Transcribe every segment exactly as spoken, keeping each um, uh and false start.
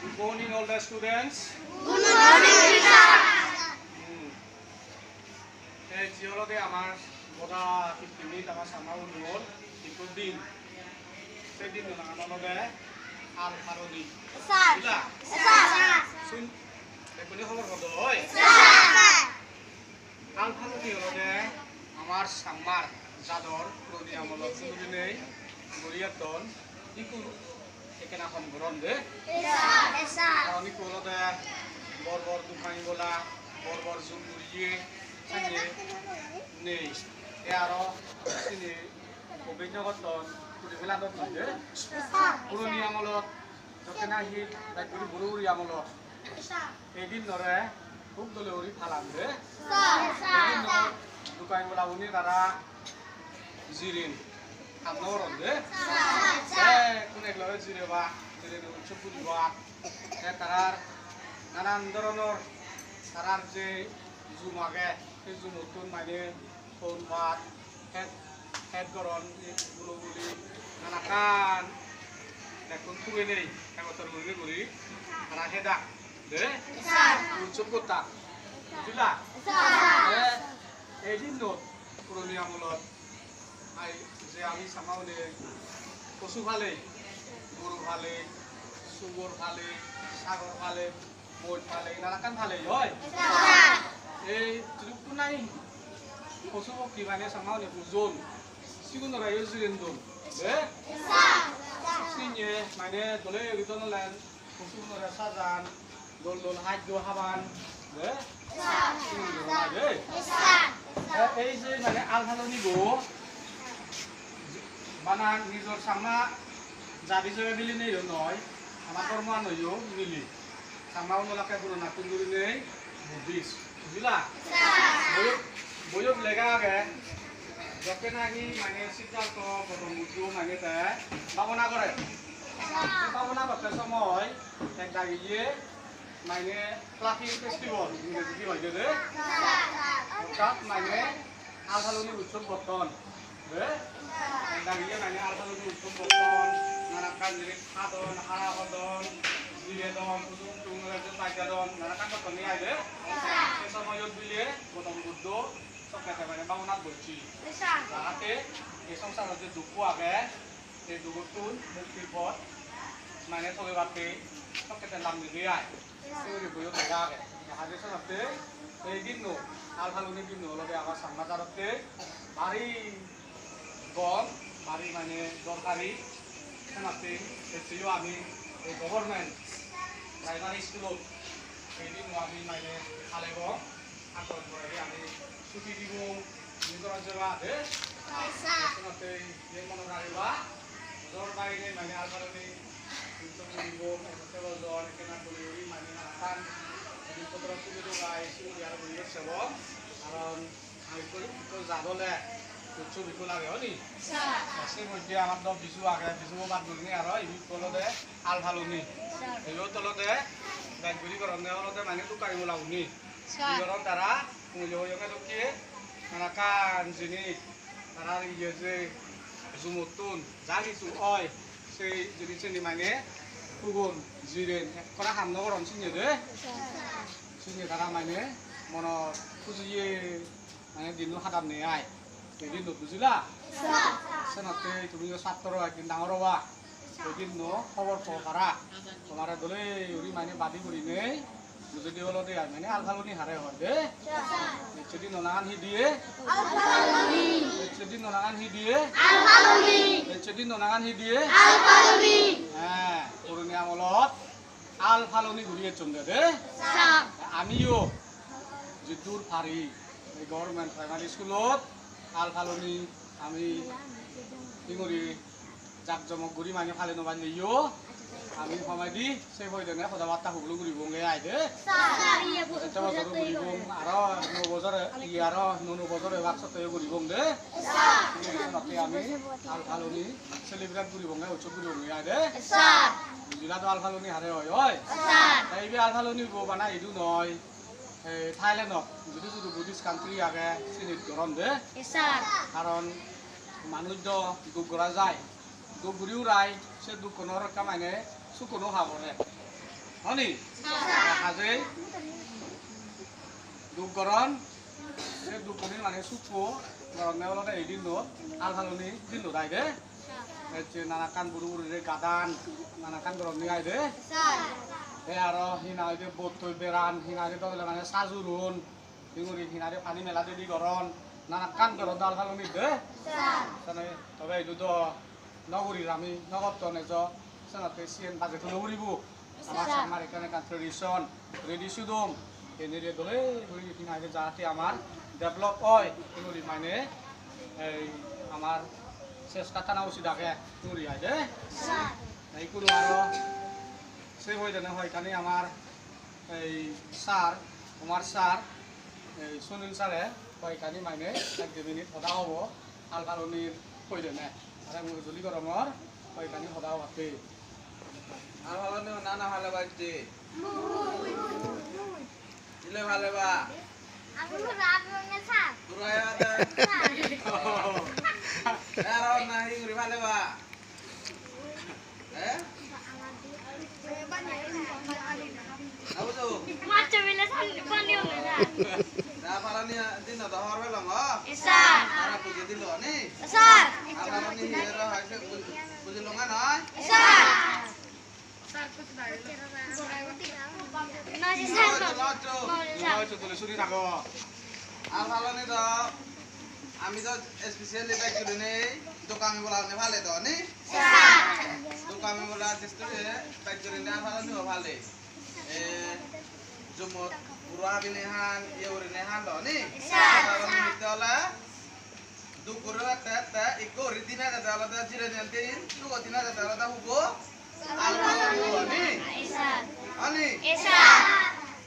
Good morning, all the students. Good morning, teacher. Hmm. Te ejje olode amar goda pittimit amar Changma unor ikko din. Se dinno nangan olode Al Phaloni. Sir. Bujila? Sir. Sun, bekkune hobor podo oi? Sir. Al Phaloni olode amar Changmar jador puroni amolot gurinei guri etton, ikku ekkena hom goron de. Karon ikku olode bor bor dukan gola, bor bor jum guriye, sanye nei. Te aro sini obinno gotton, puri peladon de. Puroni amolot jokke nahi bek guri buro guri amolot. Ei dinnore hub dole guri palan de. Ei dinnot dukan gola gune tara jiren, ham no goron de. Bekkun ek loge jireba, jirenei utsop guriba. Te tarar nanan doronor tarar je jum age, se jumottun mane ton pat, het, het goron, gulo guli, nanakkan bekkun thugenei, egottor gurinei guri tara hedak de, utsop gottak, bujila? Te ei dinnot puroni amolot ai je ami Changma une posu palei, goru palei, sugor palei, sagor palei, moj palei, nanakkan palei, oi? Ei jidukkun nahi posu pokki mane Changma une pujon, sigunoreyo jiren don. De? Sinye mane dole guri don olen, posugunore sajan, dol dol haddo haban. De? Sigunoreyo lage. Te ei je mane Al Phaloni bo, bana nijor Changma jat ijebe bilineiyo noi, ama dhormoanoyo mili. Changma unolakke puronattun gurinei Buddhist, bujila? Boyot, boyot lega age, jokke nahi mane Siddhartho Gautam Buddho mane te bhabona gore. Te bhabona gotte somoy ek dagiye mane Ploughing Festival, Ingreji hi hoide de? Orthat mane Al Phaloni utsob gotton. Eh? Dagiye mane Al Phaloni utsob gotton, nanakkan jinis hadon, hara hodon, jiredon, pujung tung rajyo pajadon, nanakkan gotton ni aide. Se somoyot bile Gautam Buddho sokkete mane bhabonat bocche. Jahate ei songsarot je dukko age, ei dukkottun muktir pot mane togebatte sokkete lam dide ai. Suguri boyo lega age. Haje sonatte ei dinno Al Phaloni dinno olode amar Changma jarotte bari gom, bari mane dorkari. Sonatte eccheyo ami ei government primary school-ot ei dinno ami mane palegong. Ator poredi ami chuti dibo, ini gora jeba de. Sonatte ye mono ragiba, bojor baine mane Al Phaloni Hintu guribong, ekko tebo jon, ekkena guri guri mane nanakkan jinissotro tuli tugai, siyot aro guri sebong. Karon ami ikko, ikko jadole utsub ikko lage, honi? Sir. Se moddhe amar do Biju age, Biju bad gurinei aro ibet olode Al Phaloni. Sir. Ibet olode bej guri goronde olode mane dukkani mulaguni. Sir. Hi goron tara, mui hoyonge dokke, nanakkan jinis. Tarar iye je jumottun ja hissu oi, sei jinis seni mane hugon jiren ekkore ham no goron sinye de. Sinye tara mane monot hujiye mane dinno hadanne ai. Ei dinno bujila? Senotte tumiyo satro ekdin dangor oba. Oi dinno hobor po para. Tomare dole guri mane badi gurinei. Mujungedi olode ai mane Al Phaloni hare hoi de. Ecche dinno nangan hi diye? Al Phaloni. Ecche dinno nangan hi diye? Al Phaloni. Ecche dinno nangan hi diye? Al Phaloni. He, puroni amolot Al Phaloni guri ecchonde de. Amiyo jiddur pari ei government primary school-ot Al Phaloni ami hi guri jak jomok guri mane pale no paleyo, ami homedi se hoidene hoda batta huglo guribonge ai de. Sir, iye bo-, sette bojor guribong, aro nuo bojor, iye aro nuo nuo bojor ebak sotte guribong de. Sir. Senotte ami Al Phaloni celebrate guribonge, utsob guribonge ai de. Sir. Bujila do Al Phaloni hare oi, oi? Sir. Te ibe Al Phaloni bo bana idu noi. Ei Thailand-ot judi sudu Buddhist country age, sinit goron de. Yes, sir. Karon manuj do duk gora jai. Duk guri urai, se dukkono rokka mane sukkono habore. Honi? Hajei duk goron, se duk guri mane sukko goronne olode ei dinno, Al Phaloni dinno dai de. Ecche nanakkan buru buru re gadan, nanakkan goronne ai de. Te aro hi nang hoide bottoi beran, hi nang hoide dogele mane sajurun, hi guri hi nang hoide pani mela didi goron, nanakkan goron do Al Phaloni de. Sene tobe idu do no gurir ami, no gotton ejo, senotte siyen baje tulo uribo. Amar Changmar ekkan ekkan tradition, ridi sudom, enire dole guri hi nang hoide jahate amar develop oi, hi guri mane ei amar chesta thana usit age, hi guri ai de. Ei kuno aro se hoidene hoikkani amar ei sir, Kumar sir, ei Sunil sir-e hoikkani mane ek dui minute hoda hobo, Al Phalonir hoidene. Tare mui hujuli gorongor hoikkani hoda hobatte. Al Phaloni honna na phaleba icche? Ile phaleba? Puro eba de? Aro na hi guri phaleba? Eh? Abu tu? Macho bile sandi pani hone na. Da phaloni din do hor belong, oh? Yes, sir. Tara buji dilo ni? Yes, sir. Apaloni hi ero hai se buji longa noi? Yes, sir. Al Phaloni do, ami do specially beg gurinei Dokami Bola ne phale do ni? Dokami Bola district e beg gurinei Al Phaloni o phale. E, jumot puro abine han, iye gurinei han do ni? Al Phaloni hitte ole Duk guri ette ette ikko guri din ejede olode jireni din, dugo din ejede olode hubo. Al Phaloni hubo ni? Ani?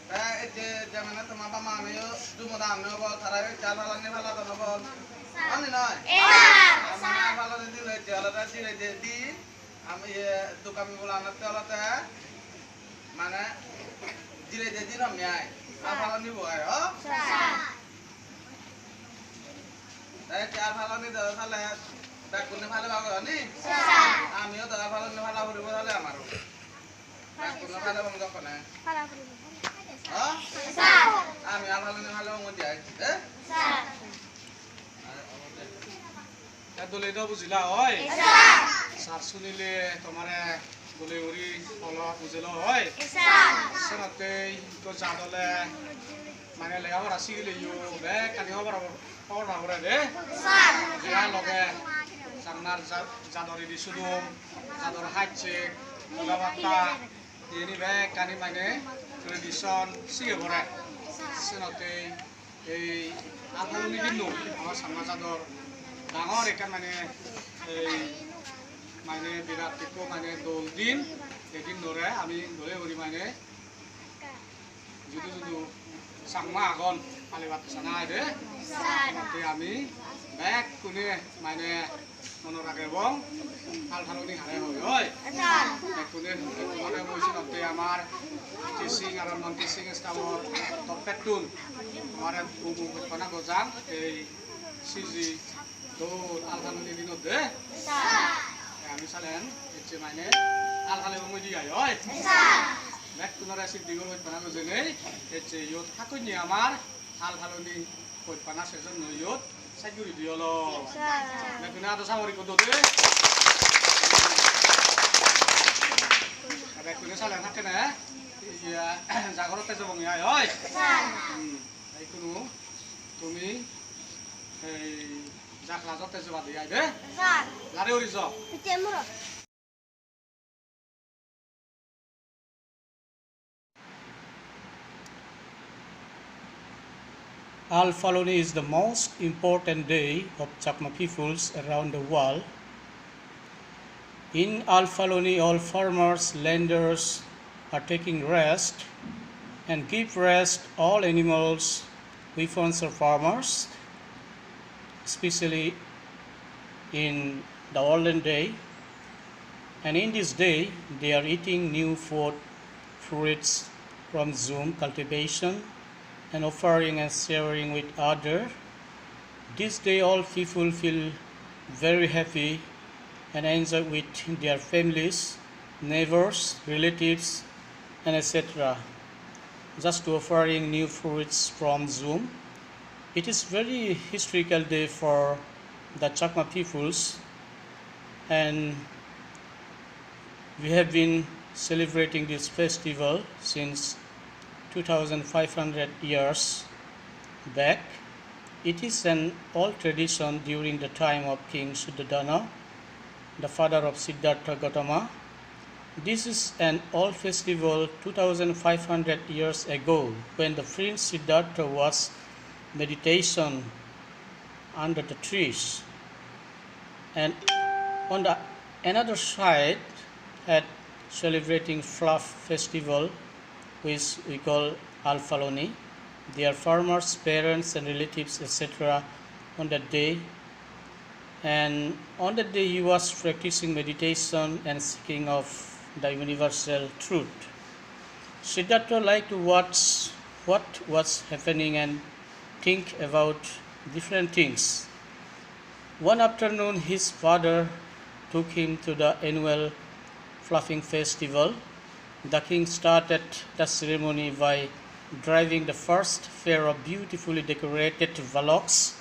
Te ei je, je mane toma bama aneyo, jumo da aneyo bol, tara ei Al Phaloni phaladon bol. Ani noi? Amar Al Phaloni dilo ei je olode jireni din, ami, iye, Dokami Bola anatte olode, mane, jireni din ami ai. Al Phaloni hubo ai, ho? Te Al Phaloni do sale bekkune phalebak ni? Amiyo do Al Phaloni phala puribo sale amaro. Bekkune phalebong jokkone. Phala puribo. Ha? Ami Al Phaloni phalebong udi ai. Eh? Te dole do bujila oi? Sir Sunile tomare dole guri holo bujilo oi? Senotte ikko jadole mane lega pora sigileyo bekkani hobor, hobor pore de. Jega loge Changmar ja-, jador ridi sudom, jador hajje, hoda batta, iyeni bekkani mane tradition sige pore. Senotte ei Al Phaloni dinno ama Changma jador dangor ekkan mane ei mane birat ekko mane dol din, ei dinnore ami dole guri mane judu judu Changma agon palebatte sana ai de. Te ami bekkune mane Monot ragebong, Al Phaloni hare hoi, oi? Bekkune, bekkunore mui senotte amar teaching aro non teaching staff-or toppettun amare umu bojpana gojang, ei siji dol Al Phaloni dinot de. Te ami salen ecche mane Al Phaloni mui digai, oi? Bekkunore siddi gor bojpana gojenei ecche iyot hakkonye amar Al Phaloni bojpana session noi iyot. Side guri di olo. Sir. Bekkune ado sabor ikko do de. Bekkune salen hakke ne? Iya, jagorot te jobong ai, oi? Sir. Hmm. Ei kunu, tumi, ei, ja class-ot te joba de ai de? Sir. Lare uri jo. Piche muro. Al Phaloni is the most important day of Chakma peoples around the world. In Al Phaloni, all farmers, landers are taking rest and give rest all animals, weapons of farmers, especially in the olden day. And in this day, they are eating new food, fruits from Zoom cultivation, and offering and sharing with other. This day, all people feel very happy and enjoy with their families, neighbors, relatives, and et cetera, just to offering new fruits from Jhum. It is very historical day for the Chakma peoples, and we have been celebrating this festival since two thousand five hundred years back. It is an old tradition during the time of King Suddhodana, the father of Siddhartha Gautama. This is an old festival two thousand five hundred years ago when the prince Siddhartha was meditation under the trees. And on the another side, at celebrating Phlav festival, which we call Alphaloni, their farmers, parents and relatives, et cetera on that day. And on that day he was practicing meditation and seeking of the universal truth. Siddhartha liked to watch what was happening and think about different things. One afternoon, his father took him to the annual Phlav festival. The king started the ceremony by driving the first pair of beautifully decorated bullocks.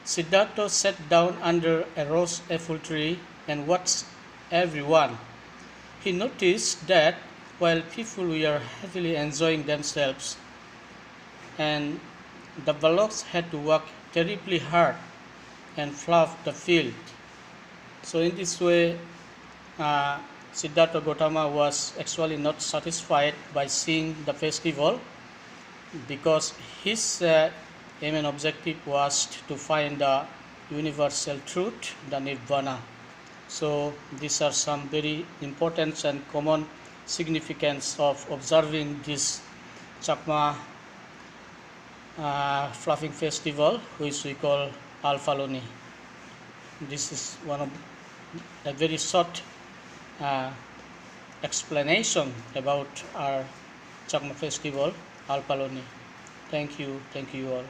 Siddhartha sat down under a rose apple tree and watched everyone. He noticed that while people were happily enjoying themselves, and the bullocks had to work terribly hard and plough the field. So in this way, uh, Siddhartha Gautama was actually not satisfied by seeing the festival, because his, uh, aim and objective was to find the universal truth, the Nibbana. So these are some very important and common significance of observing this Chakma, uh, Phlav festival, which we call Alphaloni. This is one of a very short, uh, explanation about our Chakma festival, Alphaloni. Thank you, thank you all.